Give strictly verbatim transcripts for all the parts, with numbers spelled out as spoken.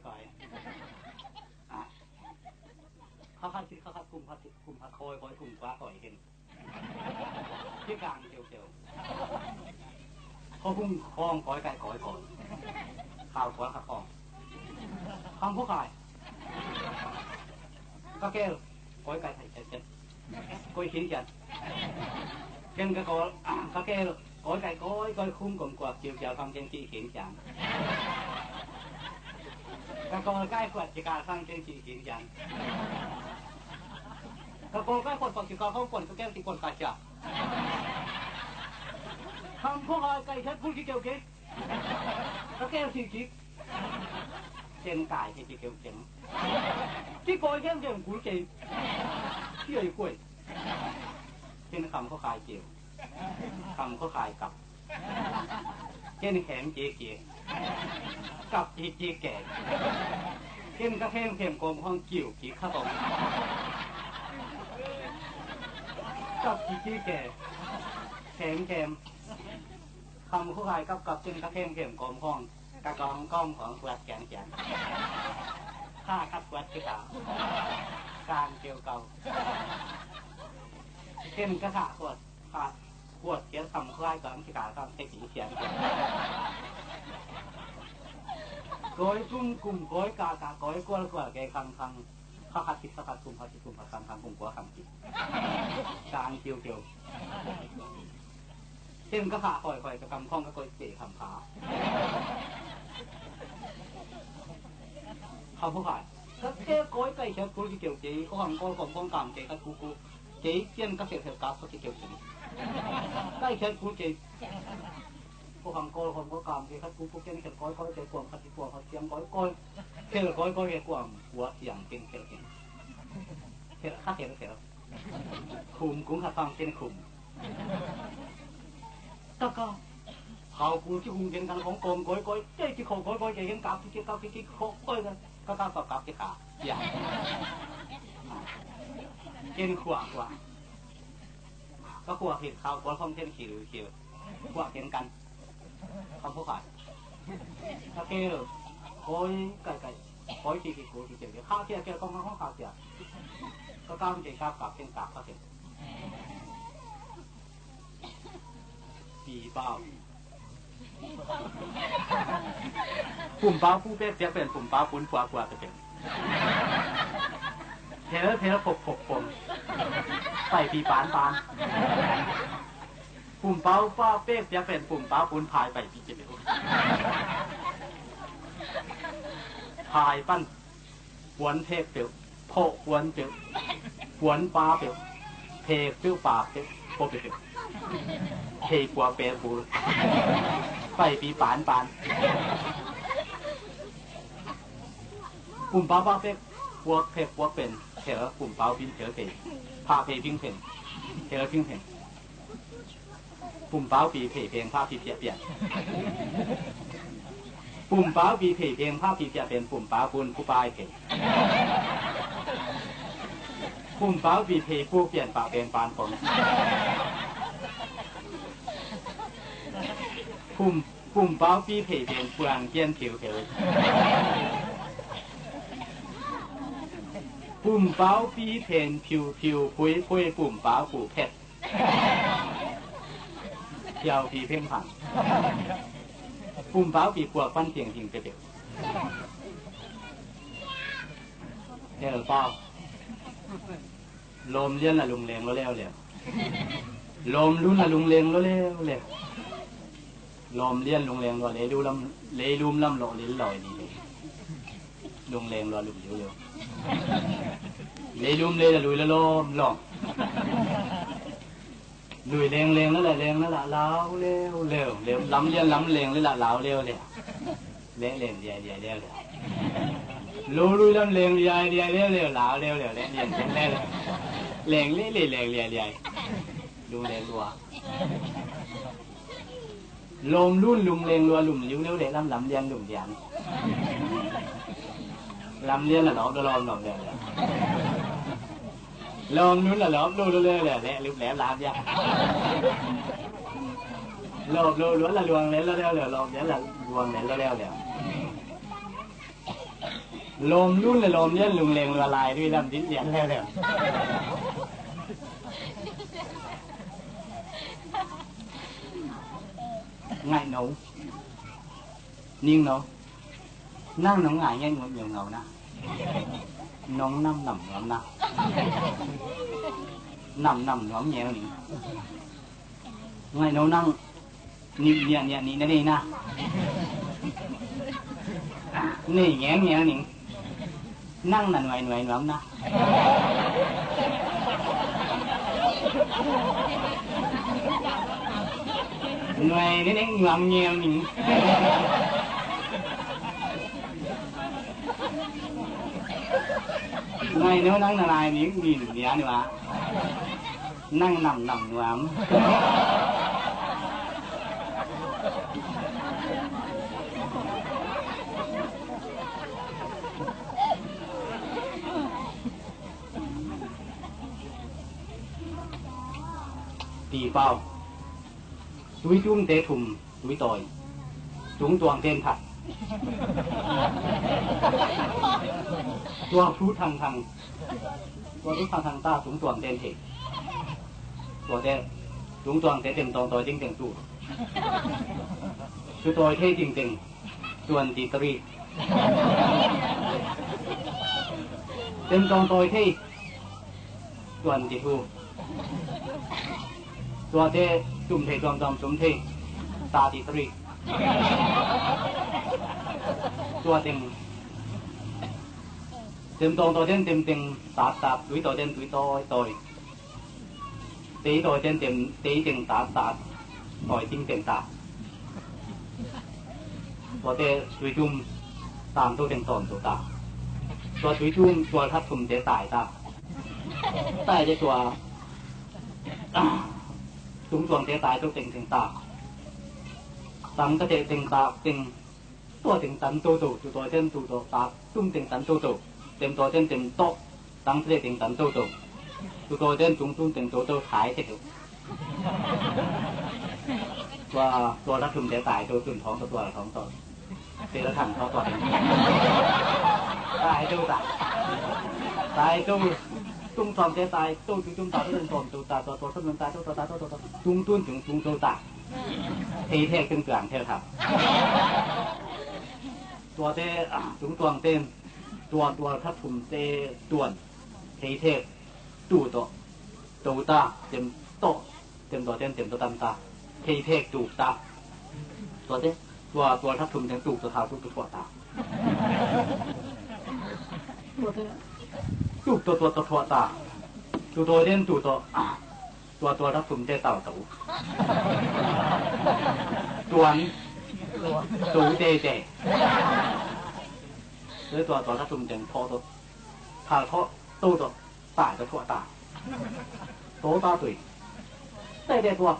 Koi. Ah. Kha khat khit kha khat, kum khat khit kum khat, koi koi kum kua koi khin. Kikang kiukiu. Kho hung khong koi kai koi koi. Khau kua kha khong. Kham phu khai. Ka kel koi kai thai chet chet. Koi khin kian. Ken ka kol, ka kel, koi kai koi koi khum kom kua kiu kial kham ken ki khin kian. Ka kol kai kuat ki ka kham ken ki khin kian. Ka kol kai kuat kuat ki ka kham kuat ka kel ki kuat ka cha. Kham phu kai kai chet kul ki keu ki. Ka kel ki ki. Ken kai ki ki keu ken. Ki koi ken ken kul ke. Ki oi koi. Ken kham phu kai keu. Kham kua khai kap. Ken khem kiki. Kap kiki ke. Ken ka khem khem kom hong kiu ki kha kom. Kap kiki ke. Khem khem. Kham kua khai kap kap ken ka khem khem kom hong. Ka kong kong kong kuat kian kian. Kha kap kuat kita. Kang kiu kau. Ken ka kha kuat. Kha kuat kian kham kua khai kong kita kong te ki kian. Koi kum kum koi ka ka koi kual kual ke khang khang. Kha khat khit kha khat kum khat khit kum khat khang khang kum kua khang khit. Kang kiu kiu. Ken ka kha koi koi ka kam khong ka koi ke kham kha. Kham phu khai. Ka ke koi kai khat kul ki keu ke ko khang kol kom kong kam ke khat ku ku. Ke ken ka khe khe ka ki keu ke. Kai khat kul ke. Ko khang kol kom ko kam ke khat ku ku ken khe koi koi ke kuam khat ki kuam khat kiam koi koi. Khe koi koi ke kuam kua kiam ken khe ken. Khe kha khe khe. Khum kung kha kham ken khum. Taka. Khau kul ki hung ken kan khong kom koi koi. Ke ki khong koi koi ke ken kap ki kap ki khong koi kan. Ka kap kap kap ki kha. Ya. Ken khua khua. Ka khua khit khau kol khong ken khil khil. Khua ken kan. Kham phu khai. Ka kel. Koi kai kai. Koi ki ki kul ki kel. Kha kia kel kong kong kha kia. Ka kam ke kap kap ken kap kha ken. Pi pau. Pum pau pu pek piak pen pum pau pun pua pua pek pen. Thel thel khop khop khom. Pai pi pan pan. Pum pau pa pek piak pen pum pau pun phai pai pi ke pek. Phai pan. Puan phek peuh, phawh puan peuh, puan pa peuh, phek peuh, pak peuh, pua peuh peuh. Phei pua pek bul. Paipi pan pan. Pumpau pa pek, puak phek, puak pen, thel, pumpau pin thel pei. Pha phei ping pen, thel ping pen. Pumpau pi phei pheng pha pi phiah phiah. Pumpau pi phei pheng pha pi phiah pen pumpau pun pu pai phei. Pumpau pi phei pu pian pa pen pan pong. Pum, pumpau pi phei pheng puang pian phiu phiu. Pumpau pi phen phiu phiu phui phui pumpau pu phet. Phiau pi pheng phang. Pumpau pi puak pan thiang hing pepeu. Hel pau. Lom lian la lung leng lo leo leo. Lom lun la lung leng lo leo leo. Lom lian lung leng lo leo lam, lei lum lam lo lil lo ni le. Lung leng lo lum liu leo. Lei lum lei la lui lo lom lom. Lui leng leng la la leng la la lau leo leo leo. Lam lian lam leng la la lau leo leo. Leh leng liai liai leo leo. Lu lui lam leng liai liai leo leo lau leo leo leh lian leng leo leo. Leng leh leh leng liai liai. Lung leng lua. Lom lun lung leng lua lum liu leo leh lam lam lian lum lian. Lam lian la lom lom lom leo leo. Lom lun la lom lu lu leo leo leh lup lem lam lian. Lom lu lu la luang lem lo leo leo lom lian la luang lem lo leo leo. Lawm lun le lawm lian lungleng lua lai lui lam din lian leuleu. Ngaih no. Ning no. Nang nong ngai ngen ngut ngiau ngau na. Nong nam nam nuam na. Nam nam nuam ngiau ning. Ngaih no nang nih niah niah nih na nei na. Nei ngiau ngiau ning. Nang na nuai nuai nuam na. Nuai ni neng nuam ngiau ning. Nuai no nang na lai ning nin nia nua. Nang nam nam nuam. Ti pau. Tui tum te thum. Tui tawi. Tung tuang ten that. Tua thu thang thang. Tua thu thang thang ta tung tuang ten thei. Tua te tung tuang te tem tong tawi ting teng tu. Su tawi thei ting teng. Tuan ti tari. Tem tong tawi thei. Tuan ti thu. Tuate tum thei tuamtuam tum thei. Ta ti tari. Tua teng. Tem tong tawi ten tem teng tat tat, tui tawi ten tui tawi tawi. Tei tawi ten tem tei teng tat tat. Tawi ting teng tat. Tuate tui tum tang to teng tawn to ta. Tua tui tum tua that thum te tai ta. Tai te tua tung tuang te tai to teng teng ta. Tang ka te teng ta teng. Tua teng tan toto, tu tawi ten tu to tak tum teng tan toto. Tem tawi ten tem to, tang tre teng tan toto. Tu tawi ten tung tum teng toto thai tek. Tua tua la thum te tai to tun thong to tua la thong to. Te la thang to tua teng. Tai to ta. Tai to. Tung thong te tai to tung tum ta to tung thong to ta to to to tai to to ta to to to. Tung tun tung tung to ta. Thei thek teng tuang thei thak. Tuate, ah, tung tuang ten, tuan tual khat thum te tuan, thei thek, tu to, to ta, tem to, tem to ten, tem to tan ta, thei thek tu ta. Tuate, tua tual khat thum ten tu to thau tu to thuah ta. Tuate, tu to tua to thuah ta. Tu to ten tu to, ah, tua tua thak thum te tau tau. Tuan. Tu te te. Tua tua tua thak thum teng tho to. Thal tho. Tu to. Tai to thuah ta. To ta tui. Te te tua.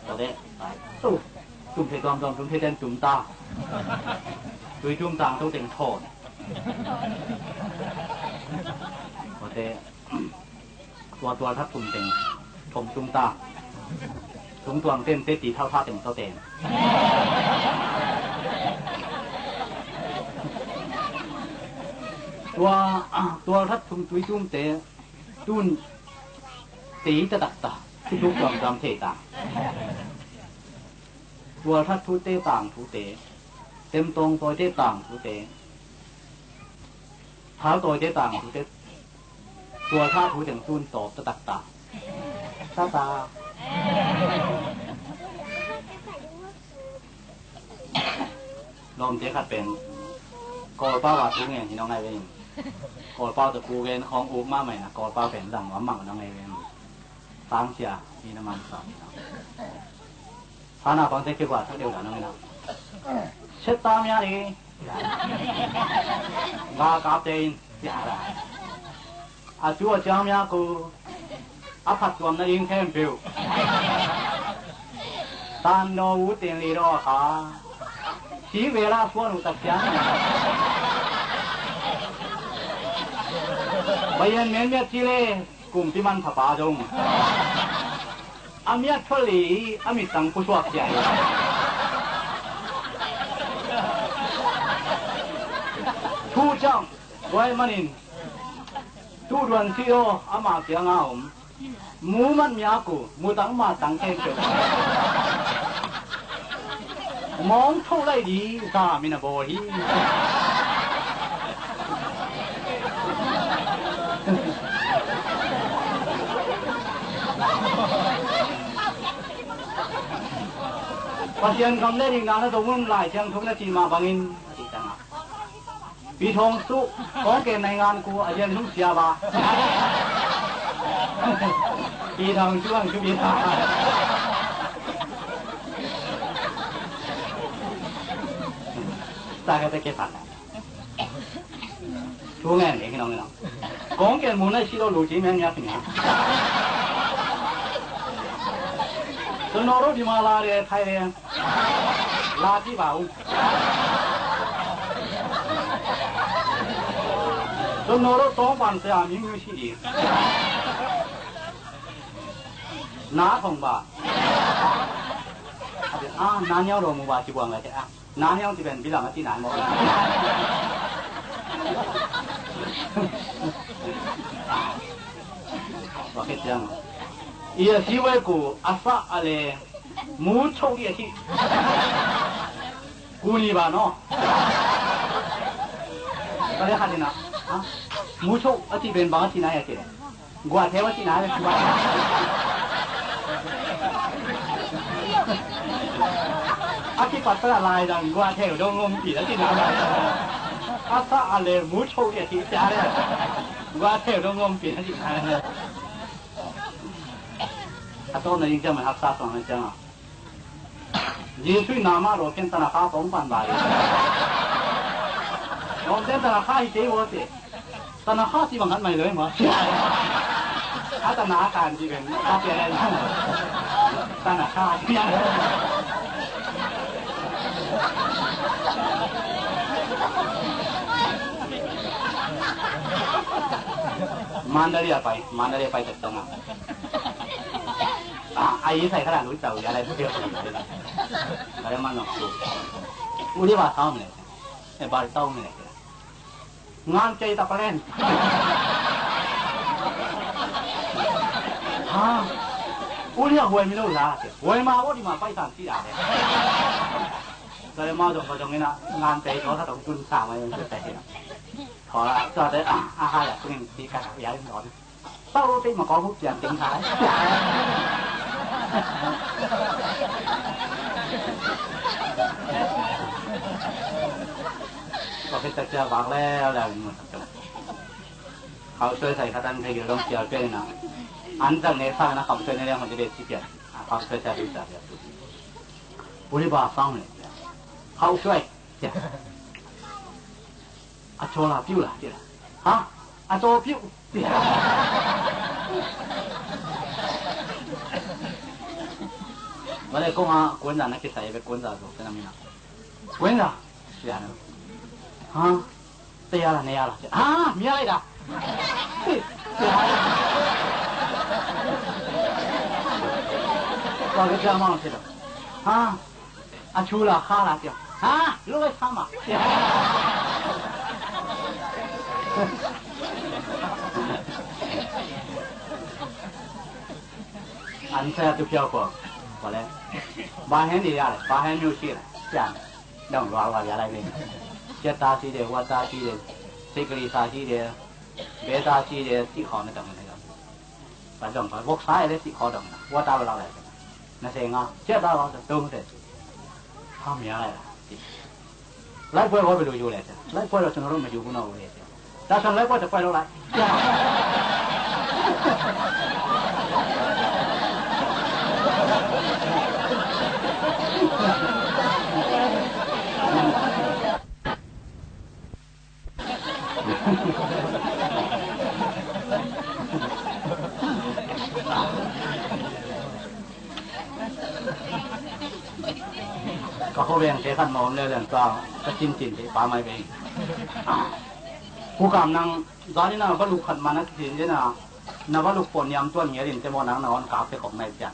Tua te. Tai. Tu. Tum te tuam tuam tum te ten tum ta. Tui tum tang tu teng thon. Tua te. Tua tua thak thum teng thom tung ta. Tung tuang ten te ti thau tha teng to ten. Tua, tua thak thum tui tum te tun te ta tak ta. Tuk tuang tuang te ta. Tua thak thu te tang thu te. Tem tong toi te tang thu te. Thau toi te tang thu te. Tua tha thu teng tun tawp ta tak ta. Ta ta. Lawmte khat pen Kawlpau a thu ngen hi nong ngai ve in. Kawlpau ta thu gen khawng uk mahmah in a Kawlpau pen zang nuam mang nong ngai ve in. Tangsia hi na man sa. Hana pang te kikwa thak deuh dan nong ina. Set ta mia ni. Nga kap te in. A cu a ciang mia ku. A phat tuam na ing khempeuh. Tan no u ten li ro kha. Si vela suan u tak ciang. Bayan men mia ci le. Kumpi man thapa zong a miat thol i a mit tang pusuak sia hi. Thu ciang, tua ahih manin, tu duan si aw, ama kianga om. Mu man miak uh, mu tang ma tang khempeuh. Mawng tho lai di, za min a bawl hi. Pasian gam le ding na na dong un, Lai Siangtho na ci mah bangin, a ci tang a. Pi Thawng Su, kawng ken nai ngan ku a lian lung sia ba. Pi Thawng Su ang cu pi thawng. Ta ka ta ke pan. Thu ngen ding nong nong. Kawng ken mun nai si lo lu ci meng yak ni. Su no ro di ma la de thai de. Lati bau. Tun no lo tong pan se a mi mi si di. Na thong ba. A, na niau lo mu ba ci buang la te a. Na niau ci ben bi la ma ci na mo. Wa ke tiang. Ia si wai ku a sa a le. Mu cho di a ci. Kuni ba no. Kale khat ina. Ha? Mu cho a ci ben bang a ci na ya ci. Gua theo a ci na ya ci ba. A ci pat ta lai dang gua theo dong ngom pi a ci na. A sa a le mu cho di a ci cia le. Gua theo dong ngom pi a ci na. A to na ing jam hak sa song na jam. Jesuh in nama lo ken tanakha tawm pan bai. Lo ken tanakha hi kei wo te. Tanakha ti bang kan mai lo mo. A tanakha kan ti ben. A ti ai. Tanakha ti ai. Mandalay a pai, Mandalay a pai tak tong a. A, a i sai kha la lui tau ya lai bu ke ko. Ka le man nok su. U di ba tau me. E ba tau me. Ngan kei ta palen. Ha. U di a huai mi lo la. Huai ma u di ma pai san ti da. Ka le ma dong ka dong ina ngan kei ko sa dong tun sa ma yung sa te ina. Ko la sa te a ha ya kun ti ka ya dong. Tau te ma ko hu pian ting thai. Ko ke tak cia bak le le mun tak. Khau suai sai khatan thei gil dong cia pian na. An tak ne sa na khau suai ne le hon de be ci pian. Khau suai sai du sa pian. Uli ba sang ne. Khau suai. Cia. A caw la piu la, ci la. Ha? A caw piu. Vale, kong a kuanza na kisai ve kuanza zo, tena mina. Kuanza. Ci la na. Ha? Te ya la, ne ya la. Ha, mi ya la da. Ci la. Vale, ci la ma, ci la. Ha? A cu la kha la tiang. Ha? Lo e kha ma. An sa tu piao ko. Ko le. Ba hen ni ya le. Ba hen ni u si le. Tiang. Dong lua lua ya lai le. Cia ta si de, hua ta si de. Sikli sa si de. Be ta si de. Si kho na dong na dong. Ba dong ba. Bok sa le si kho dong na. Hua ta ba la le. Na se nga. Cia ta ba dong se. Hami a lai la. Lai puai ko be lu yu le sia. Lai puai lo sung ro ma yu bu no le sia. Ta sung lai puai ta puai lo lai. Ka khuaveng te khat ma om leuleu ta, ka cincin te pa mai ve. Pu Kam nang, zani na va luk khat ma na kisin dena, na va luk pon niam tuan ngial in te maw nang na on kak te kong nai pian.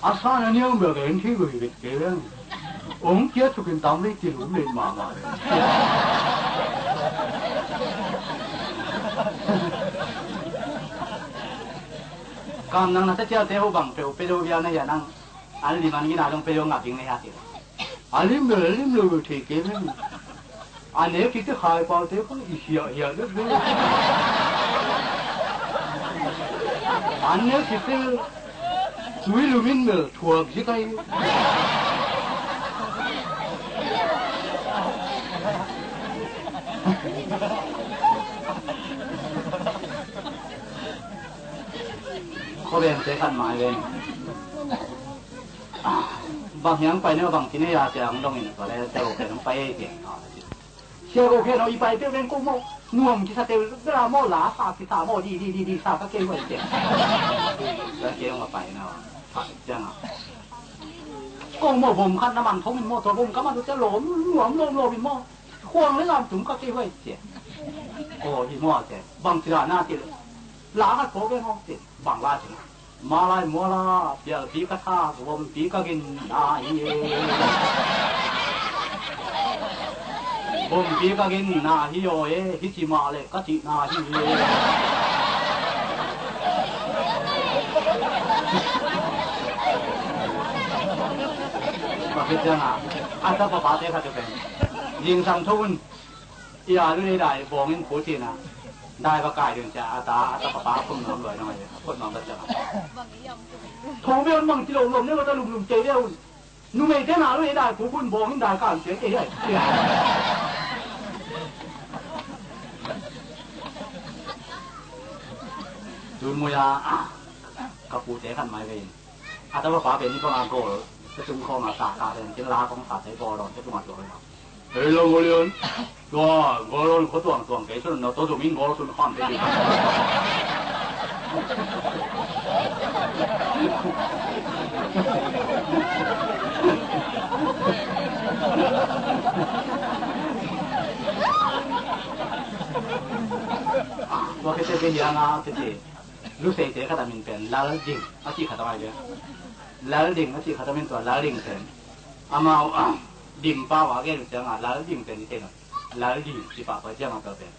A sa na niam bia ke in thi gui bit ke veng. Ong kia sukin tam vei kilum lei mahmah. Kam nang na sa cialte ho bang peuh peuh do vial na hia nang. An lim an gina dong peuh do ngap ding na hia ti. A lim lo, a lim lo thei kei meng. A ne kite khai paute khong i hiah hiah dek dek. An ne kite tui lumin mel thuak zik ai. Ko beng te khan mai beng. Bang hiang pai ne bang kine ya te ang dong in ko le te ko ke nong pai ei ke. Sia ko ke no i pai te beng ko mo. Nuam kisa te bela mo la sa kisa mo di di di di sa ka ke wai te. Ka ke ma pai na. Sa jang a. Ko mo bom khan na man thong in mo to bom ka man te lom nuam lom lom in mo. Khuang le lam tum ka ke wai te. Ko hi mo te. Bang tira na te. La ka ko beng ho te. Bang la te. Malai muala pialpi ka thak vompi ka gin na hi e. Vompi ka gin na hi aw e, hih ci mah le ka cih na hi e. Ka khit ciangah a tapa pate khat uh pen zingsang tho un. I a lu dei dai bawng in phu cina dai va kai ding cia a ta a ta papa a phun nuam luai nang a phun nuam vat ciang a tho ve un mang ci lo lom ne va ta lum lum cei ve un. Numei te na lu dei dai phu phun bawng in dai kan cia kei ai. Tun mui a ka pu te khan mai ve in. A tapa pa pen ni kong a gol ka cung khawng a sa ka pen kin la kong sa tei gol dawn ka cung a tuang lo. Hei lo gol lian. Tua gol dawn ko tuang tuang kei sun no to zum in gol sun khawm tei. Tua kei te kei hiang a kei te. Luseite khat a min pen Lal Ding a cih khat a ngai ve. Lal Ding a cih khat a min tua Lal Ding pen amau Ding pau a gen uh ciangah Lal Ding pen i thei lo. Lal Ding cih pah pai ciangah pel pen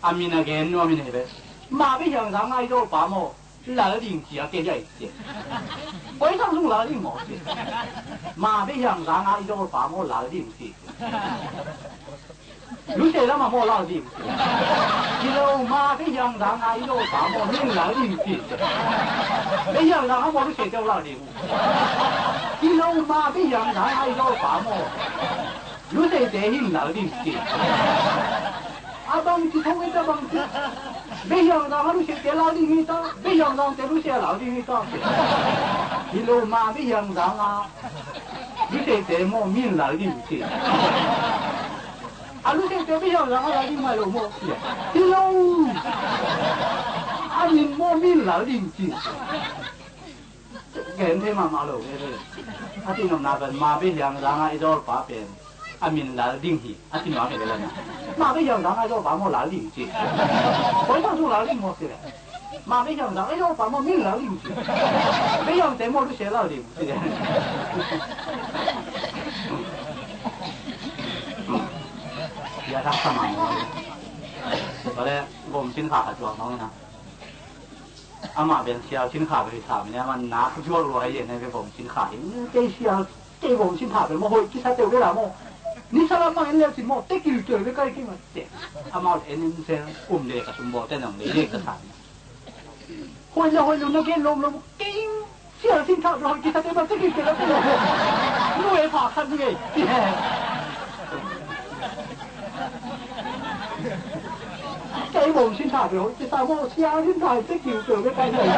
a min a gen nuam in hi ve. Mah bia hiang za ngai zaw pa maw? Lal Ding ci a ke hiai ci. Koi sang sung Lal Ding maw ci. Mah bia hiang za ngai zaw pa maw Lal Ding ci. Luse lamah maw Lal Ding ci. Hi lo ma bia hiang dang a i lo pa maw min Lal Ding ci. Bia hiang dang a maw luse teu Lal Ding. Hi lo ma bia hiang dang a i lo pa maw. Luse te hin Lal Ding ci. A bang ci thong ita bang ci. Bia hiang dang a luse te Lal Ding ita. Bia hiang dang te luse Lal Ding ita. Hi lo ma bia hiang dang a. Luse te maw min Lal Ding ci. A luse te bia hiang dang a Lal Ding mai lo maw. Hi lo. A min maw min Lal Ding ci. Gen thei mahmah lo. A ti nopna pen ma bia hiang dang a i dawl pa pen. A min Lal Ding hi. A ti nuam hi le lana. Ma bia hiang dang a i dawl pa maw Lal Ding ci. Koi sang sung Lal Ding maw ci le. Ma bia hiang dang a i dawl pa maw min Lal Ding ci. Bia hiang te maw luse Lal Ding ci. Bia thak sa ma maw. Bale bom sin kha kha tuak maw na. Amah bel sial sin kha bel hi sa mi ne man na ku juak lua hi ne bia bom sin kha hi. Kei sial Kei bawm sin thah bel maw hoih kisa teuh bel a maw. Ni salam mang en leu sin maw tekil teuh bel kai kei maw te. Amau en en sel um le ka sum bawl te nang le le ka sa. Hoih le hoih lo na gen lom lom kei sial sin thah bel hoih kisa teuh bel tekil teuh bel. Nu e pha khat nu e. Kei bawm sin thah bel hoih kisa maw sial sin thah tekil teuh bel kai kei.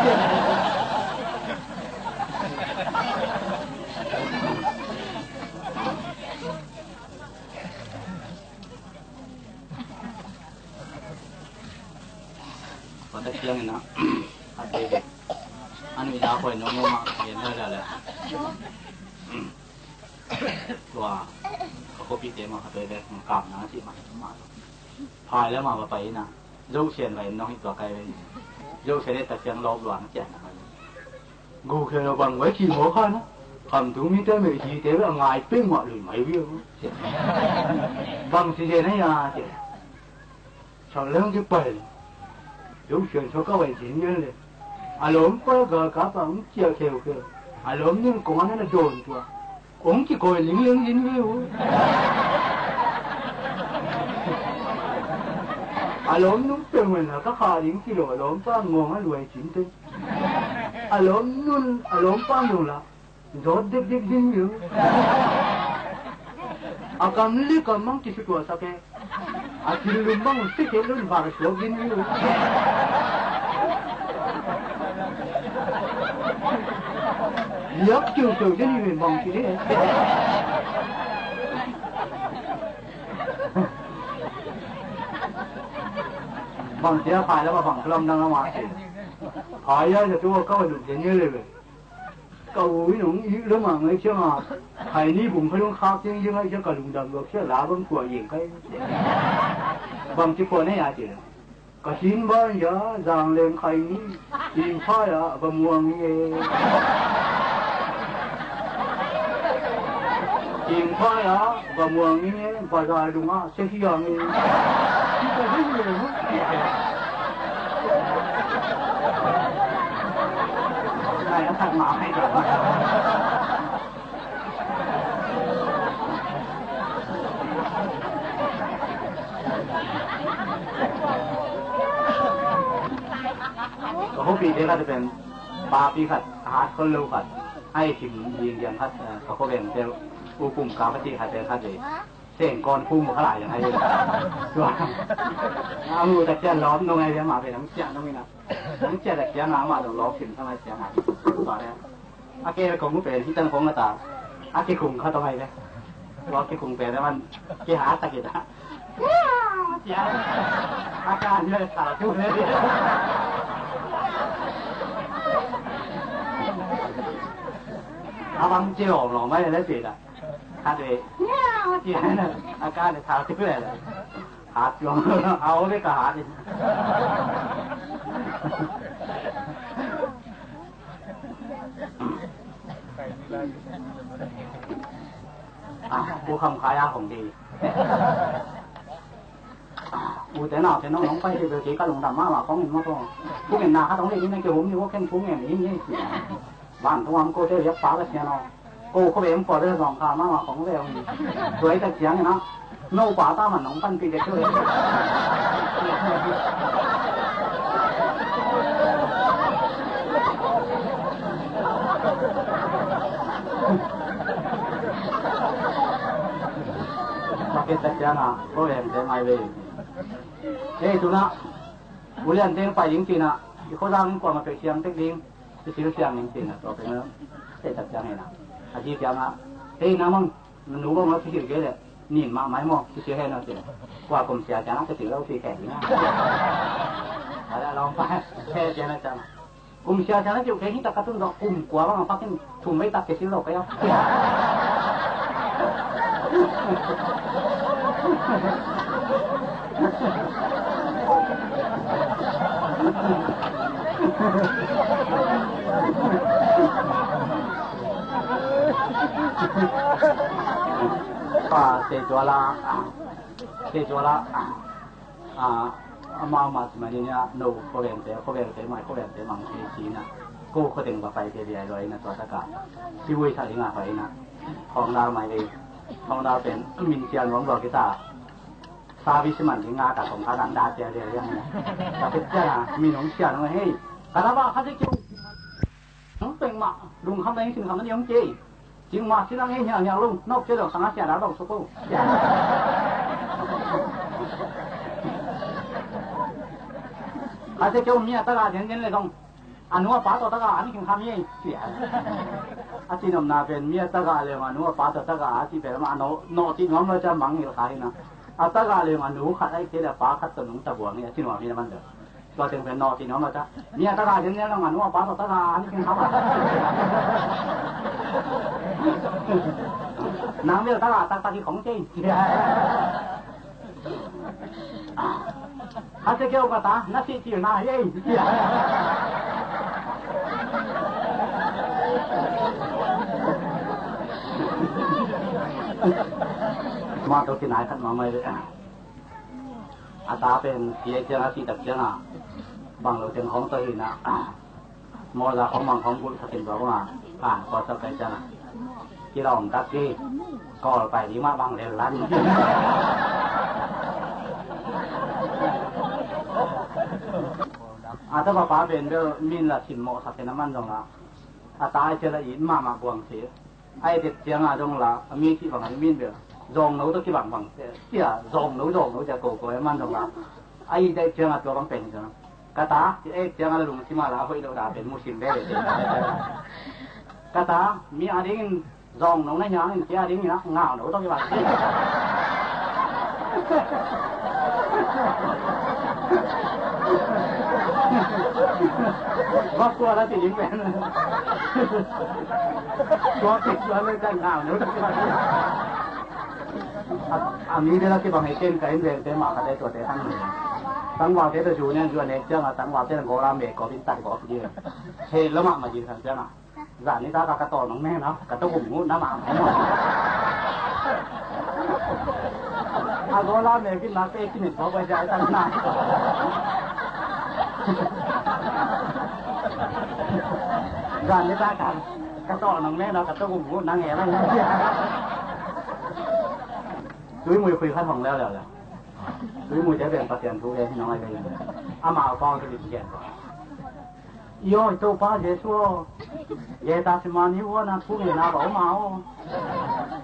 Khuatak ciangin ah a tei dek a nuih dah khuai nuam nuam ah gen lele le. Tua ka khuapihte mah kha tei dek kapna a cih mah mah phai le mah va pai in ah Zosian va en nong hi tua kai ve. Zosian e tak ciang lawp luang a ciah na. Gu khia lo bang vai khi maw kha na. Khamtung mite meihthite beh a ngai peuhmah lui mai uh hi. Bang ci zen ahi a ci. Sak leng kipai. Zong sian sua ka vai cin ngen le. A lawmpa galkap a hong ciah kheukheu. A lawm ning kong an a na dawn tua. Hong kikawi lingling in hi uh. A lawm nung peuhmah na ka kha ding ci lo a lawmpa ngawng a luai cin tei. A lawm nun a lawmpa nung la. Zawt dekdek ding hi uh. A kam le kam mang kisutuahsak e. A thil lum bang uh sik e lun var suak ding hi uh. Liak kiukiu ding hi uh bang ci ding e. Bang cia phai lam a bang lamdang lam a ci. Phai a sa tu a kau a duh ding hi le ve. Ka u in hong ih lua mah ngai ciang a, Khaini bung khat hong khak ciang ciang ngai ciang ka lungdam luak ciang la bang kua ing kai. Bang ci kua nei a ci. Ka sin ban ja Zangleng Khaini, Imphal ah va muang hi e. Imphal ah va muang hi e, bazar dung ah sia hi ang e. Ci ka hi e. Nai a thak ma hai ka. Ka khuapite khat pen papi khat, a hat khol lo khat, a i thim ding diang khat, eh, ka khuaveng tel, u kum ka pati khat tel khat e. Seng kawn kum kha lai yang ai. Tua. A mu ta cian lawm nong ai, ma pen ang cian nong ina. Ang cian ta cian a ma dong lawm thim thang ai cian a. Tua le. A ke kong mu pen hi tan kong a ta. A ke kung kha tong ai le. Tua ke kung pen le man ke ha ta ke ta. A ka ni le ta tu le. A bang ci lawm lawm mai le pe ta. Khat ve. A ka le ta tu le. Hat lawm. A o le ka hat. A, u kham khai a hong dei. U te nau te nong nong pai te bel kei ka lungdam mahmah kong in mah ko. Kong in na khat hong dei in na kei hom ni ko ken kong in in ni. Van tung am ko te liak pa ka sia no. Ko ko bem ko te zong kha mahmah kong ve hong. Tuai ta ciang in a. No pa ta man nong pan pi te tuai. Pakit ta ciang a ko em te mai ve. Hei, tuna, u lian teng pai ding cina, i khuazang in kuama pek siang tek ding, i sil siang ding cina, tua pek na, tei tak siang hena. A ci siang a, hei, na mang, na nu bang ma kisil kei le, nin mah mai maw, kisil hena cina. Kua kum sia siang a kisil lo si kei ding a. Ala long pa, hei, siang na siang. Kum sia siang na kiu kei hi tak ka tun dok kum kua bang a pakin thum mei tak kisil lo kei a. Pa, te tua la, te tua la. A, ama ama ci mani nia no khuavengte, khuavengte mai khuavengte mang thei ci na. Ko khuateng va pai te liai loi na tua taka. Ci vui sa ding a hoi na. Thawng dal mai vei. Thawng dal pen min sia nuam lo kita. Service man ding a ta thawng ka dan da sia liai liai na. Ta pet sia na min hong sia nuam hei. Ka la ba kha ci kiu. Hong peng mah lungkham na hing sin kham na ni hong ci. Cing mah ci nang ei hiang hiang lung, nok cia dong sang a cia dah dong suk o. Kha cia keu mi a taga dian dian le dong. A nu a pa tawh taga an king kham ei. Cia. A ci nopna pen mi a taga le a nu a pa tawh taga a ci pen a no, no ci nuam lo cia mang ngil kha hi na. A taga le a nu khat ai cia le a pa khat tawh nung ta buang hi a ci nuam hi na man deuh. Tua teng pen nawh cih nuam lo ta. Mi a taga lian lian lo, a nu a pa tawh taga an kin hau a. Nang bel taga taktak hi khong cei. Kha cia keu ka ta, na sih cil na hi ei. Mah tawh kinai khat mahmah hi ve. A ta pen si ahih ciangin, a sih tak ciangin bang lo teng khawng tawh hi na, mawza khawng bang khawng bulh khat in tua bang a, kan kawlsak kai ciangin kilawm tak hi. Kawl pai ding mah bang lel lan. A tapa pa pen bel min la simmawh sak hi na, man zong la a ta ahih ciangin la it mahmah buang si. A et ciangin dong la a mi cih bang a min bel zawngno tawh kibangbang cia, zawngno, zawngno cia koko a man dong la. A et ciangin tua bang pen hi ciangin, ka ta, ci et ciangin la lungsim a la hoih lo da pen mu sim veve. Ka ta, mi a dingin zawngno na hi hangin, kei a dingin ngauno tawh kibang. Vak kua la ti ding pen. Tua pen tua le kan ngau no. A, a mi de la kibang hi ken ka in ven te ma ka te tua te tang ni. Tangval te tua zu nen zu ne ciang a tangval te gola me ko bin tat ko di. He lo ma ma di san ciang a. Zan ni ta ka ka tawh nong meng na, ka tawh gum ngut na ma. A gola me kin na pe kin ni tawh bai jai tan na. Zan ni ta ka ka tawh nong meng na, ka tawh gum ngut na nge na. Tui mui khui khan hong leo leo leo. Tui mui te beng Pasian thu ke nong ai ke. Ama pau te bing ke. Io, i Topa Jesu aw, Getsemane huan a thu ngen a va om a aw.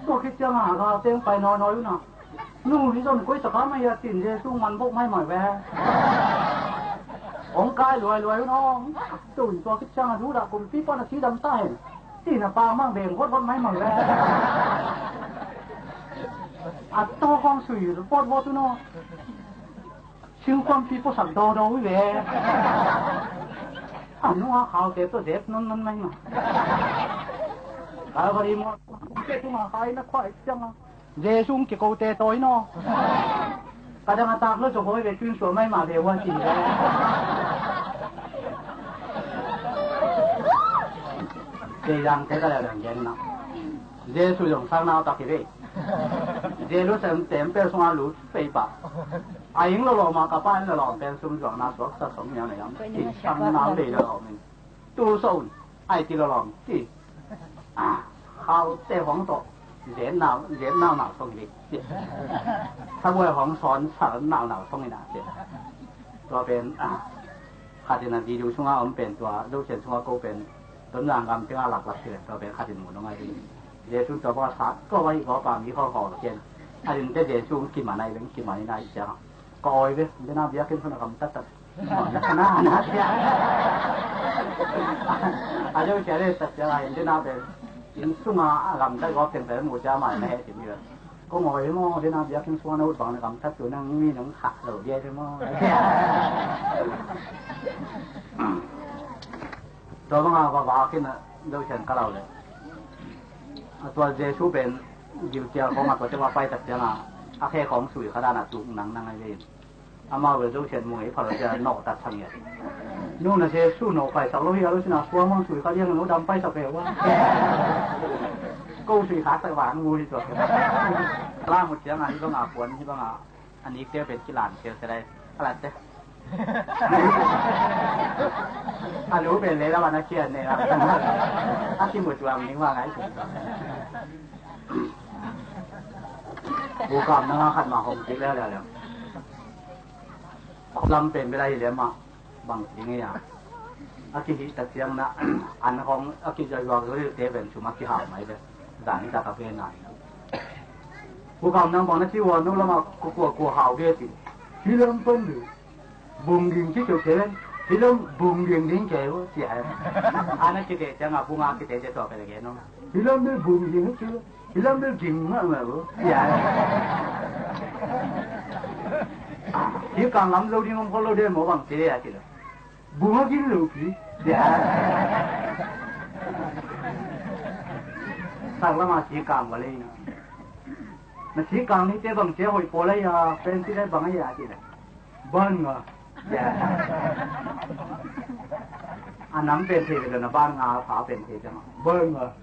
Tua khit ciang a gal teng pai nawnawna uh na. Nu hi zong koi taka mai a tin Jesu man bok maimai ve. Hong kai luailuai un aw. Tun tua khit ciang a Judah kumpi pan a si dam ta hen. Tin a pang mang beng votvoth maimai ve. A tawh khawng sui votvoth un aw. Singkuampi puasak dawdaw uh ve. A nunga khaute tawh zek nonnon mai ma. Calvary mawh te tunga khai na khuai cianga Jesu kikote tawi naw. Ka dang a tak lo zaw hawi ve tun suah mai ma ve ua ti ve. Kei dang te ka le dang gen na. Jesu zong sang nau tak hi ve. Jerusalem temple sunga lut pei pah. A ing lo lawm a ka pa in lo lawm pen sum zuakna suaksa sawm ngiau na yam. Ti sang nau lei lo lawm in. Tu so un. Ai ti lo lawm ti. Ah, khau te hong to. Zen nau, zen nau nau song hi ve. Ti. Thabuai hong son sal nau nau song hi na ti. Tua pen, ah. Khatin a video sunga om pen tua, Zosian sunga ko pen, Tonzang gam tenga laklak si le, tua pen khatin mu nong ai hi. Jesu tua bang a sat ko vai ko pa mi ho ho ken. A din te Jesu kiman ai leng kiman ai cia. Ko oi ve, dena biakin suna kam tat tat. Na, na, cia. A Zosian le tat cia, a din dena pen. In sunga a gam tat ko pen pen mu cia mai na he ti mi ve. Ko ngoi maw, dena biakinn sung a na ut bang na gamtat tu nang mi nong khah lo dia te maw. Tua banga va vakin a Zosian ka lau le. A tua Jesu pen gilkial khawng a tua te va pai tak cianga a khe khawng sui kha dan a tuk nang nang ai ve in. Amau le Zosian mu ngei phal cia nawh tat thang ia. Nu na se su nawh paisak lo hi a lo sina suang mang sui kha liang lo dam paisak ve ua. Ko sui kha sak vang mu hi tua. La mu ciang a hi bang a puan hi bang a. A nik te pen kilan tel te lai. A la te. A lu pen le la wan a kian ne la. A ki mu tuam ning wa ngai. Bukam nang a khat ma hong kik lel lel. Lam pen bela hi lem a bang ci ngei a. A kihih tak ciang na an hong a kizuakzuak zo te pen sum a kihau mai ve. Zan hi tak a pen nai. Bukam nang bang na ci ua no lam a kua kua hau ve ci. Hi lam pen du. Bung ding ci keu keu hi lam bung ding ding keu ci ai. Ana kite ciang a bung a kite ci tua keu keu no. Hi lam bel bung ding hi keu hi lam bel ging ma ma bo ci ai. Hi kang lam lo ding om ko lo de mo bang ci ai ci lo. Bung a ging lo pi ci ai. Sak lam a ci kang wa le na. Na ci kang ni te bang ci hoi po le ya pen ci le bang a ya ci le. Ban nga. A nam pen thei ve na ban nga pha pen thei cang. Ban nga.